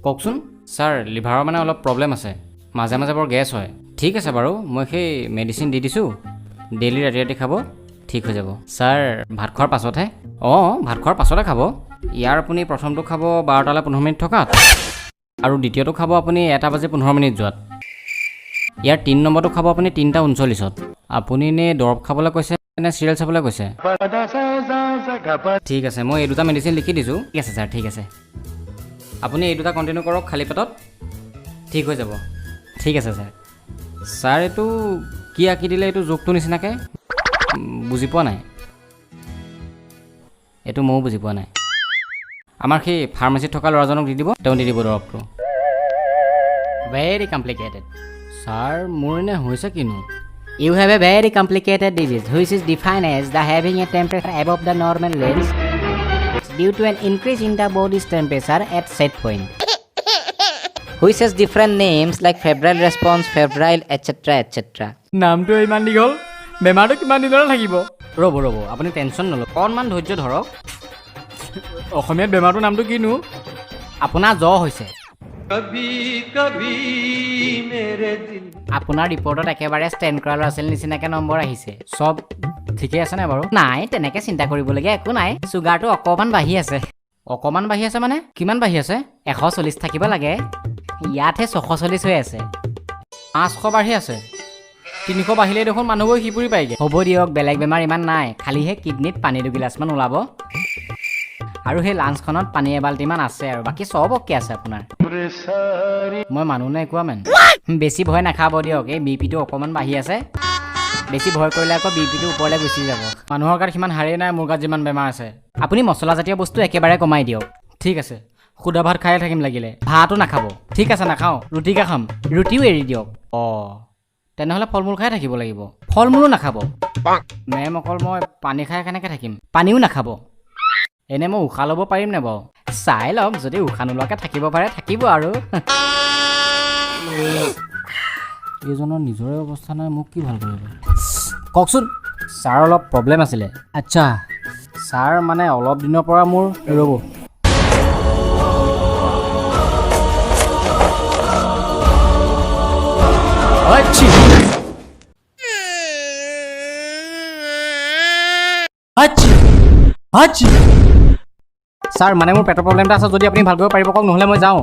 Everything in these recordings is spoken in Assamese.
কওকচোন। ছাৰ, লিভাৰৰ মানে অলপ প্ৰব্লেম আছে, মাজে মাজে বৰ গেছ হয়। ঠিক আছে বাৰু, মই সেই মেডিচিন দি দিছোঁ, ডেইলি ৰাতি ৰাতি খাব, ঠিক হৈ যাব। ছাৰ, ভাত খোৱাৰ পাছতহে? অঁ, ভাত খোৱাৰ পাছতে খাব। ইয়াৰ আপুনি প্ৰথমটো খাব 12টালৈ 15 মিনিট থকাত আৰু দ্বিতীয়টো খাব আপুনি 1 বাজি 15 মিনিট যোৱাত। ইয়াৰ 3 নম্বৰটো খাব আপুনি 3টা 39ত। আপুনি এনেই দৰৱ খাবলৈ কৈছে নে চিৰিয়েল চাবলৈ কৈছে? ঠিক আছে, মই এই দুটা মেডিচিন লিখি দিছোঁ। ঠিক আছে ছাৰ, ঠিক আছে। আপুনি এই দুটা কণ্টিনিউ কৰক খালী পেটত, ঠিক হৈ যাব। ঠিক আছে ছাৰ। ছাৰ, এইটো কি আঁকি দিলে এইটো জোকটো নিচিনাকৈ? বুজি পোৱা নাই এইটো, ময়ো বুজি পোৱা নাই। আমাৰ সেই ফাৰ্মাচীত থকা ল'ৰাজনক দি দিব, তেওঁ দি দিব দৰৱটো। Very complicated. Sir, মোৰ এনে হৈছে কিনো? You have a very complicated disease, which is defined as the having a temperature above the normal range due to an increase in the body's temperature at set point, which has different names like febrile response, febrile, etc. etc. নামটো ইমান দীঘল, বেমাৰটো কিমান দিনলৈ থাকিব? ৰ'ব ৰ'ব, আপুনি টেনশ্যন নল'ব, অকণমান ধৈৰ্য ধৰক। অসমীয়াত বেমাৰটোৰ নামটো কিনো? আপোনাৰ জ্বৰ হৈছে। আপোনাৰ ৰিপৰ্টত একেবাৰে ষ্টেণ্ড কৰা ল'ৰা ছোৱালীৰ নিচিনাকৈ নম্বৰ আহিছে। চব ঠিকেই আছেনে বাৰু? নাই, তেনেকৈ চিন্তা কৰিবলগীয়া একো নাই। চুগাৰটো অকণমান বাঢ়ি আছে। অকণমান বাঢ়ি আছে মানে কিমান বাঢ়ি আছে? 140 থাকিব লাগে, ইয়াতহে 640 হৈ আছে। 500 বাঢ়ি আছে। 300 বাঢ়িলেই দেখোন মানুহবোৰ সিপুৰি পায়গৈ। হ'ব দিয়ক, বেলেগ বেমাৰ ইমান নাই। খালিহে কিডনীত পানী দুগিলাচমান ওলাব আৰু সেই লাঞ্চখনত পানী এবাল্টিমান আছে আৰু বাকী চব অ'কে আছে আপোনাৰ। মই মানুহ নে একোৱা মেন? বেছি ভয় নাখাব দিয়ক। এই বি পিটো অকণমান বাঢ়ি আছে। বেছি ভয় কৰিলে আকৌ বি পিটো ওপৰলৈ গুচি যাব। মানুহৰ গাত সিমান হাৰেই নাই, মোৰ গাত যিমান বেমাৰ আছে। আপুনি মছলাজাতীয় বস্তু একেবাৰে কমাই দিয়ক। ঠিক আছে, সুদা ভাত খায়ে থাকিম লাগিলে। ভাতো নাখাব। ঠিক আছে, নাখাওঁ, ৰুটিকে খাম। ৰুটিও এৰি দিয়ক। অঁ, তেনেহ'লে ফল মূল খাই থাকিব লাগিব। ফল মূলো নাখাব। মেম, অকল মই পানী খাই কেনেকৈ থাকিম? পানীও নাখাব। এনেই মই উশাহ ল'ব পাৰিম নে বাৰু? চাই লওক, যদি উশাহ নোলোৱাকৈ থাকিব পাৰে থাকিব আৰু। এইজনৰ নিজৰে অৱস্থা নাই, মোক কি ভাল কৰিব? কওকচোন। ছাৰ, অলপ প্ৰব্লেম আছিলে। আচ্ছা ছাৰ, মানে অলপ দিনৰ পৰা মোৰ, ৰ'ব। আচ্ছি আচ্ছি আচ্ছি। ছাৰ, মানে মোৰ পেটৰ প্ৰব্লেম এটা আছে, যদি আপুনি ভাল কৰিব পাৰিব কওক, নহ'লে মই যাওঁ।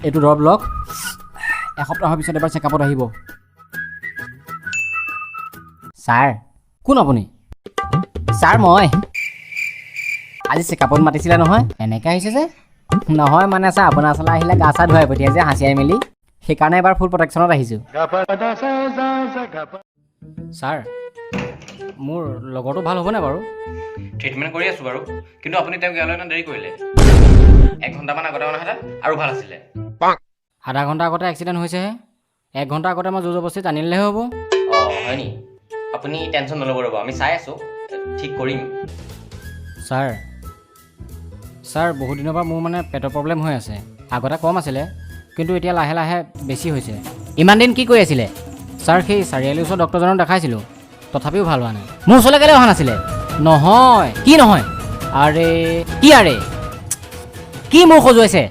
এইটো দৰৱ লওক, এসপ্তাহৰ পিছত এবাৰ চেকআপত আহিব। ছাৰ। কোন আপুনি? ছাৰ, মই আজি চেকআপত মাতিছিলে নহয়। এনেকৈ আহিছে যে? নহয় মানে ছাৰ, আপোনাৰ ওচৰলৈ আহিলে গা চা ধুৱাই পঠিয়াই যে হাঁচিয়াই মেলি, সেইকাৰণে এবাৰ ফুল প্ৰটেকশ্যনত আহিছোঁ। ছাৰ, মোৰ লগৰটো ভাল হ'বনে বাৰু? ট্ৰিটমেণ্ট কৰি আছোঁ বাৰু, কিন্তু আপুনি তেওঁক ইয়ালৈ অনা দেৰি কৰিলে। এক ঘণ্টামান আগতে অনাহেঁতেন আৰু ভাল আছিলে। আধা ঘণ্টা আগতে এক্সিডেণ্ট হৈছেহে, এক ঘণ্টা আগতে মই জোৰ জবস্তি টানিলেহে হ'ব। অঁ, হয় নি? আপুনি টেনশ্যন নল'ব, ৰ'ব, আমি চাই আছোঁ, ঠিক কৰিম। ছাৰ, ছাৰ, বহুত দিনৰ পৰা মোৰ মানে পেটৰ প্ৰব্লেম হৈ আছে। আগতে কম আছিলে, কিন্তু এতিয়া লাহে লাহে বেছি হৈছে। ইমান দিন কি কৰি আছিলে? ছাৰ, সেই চাৰিআলিৰ ওচৰত ডক্টৰজনক দেখাইছিলোঁ, তথাপিও ভাল হোৱা নাই। মোৰ ওচৰলৈ কেলৈ অহা নাছিলে? নহয়। কি নহয়? আৰে। কি আৰে? কি মোৰ খজুৱাইছে?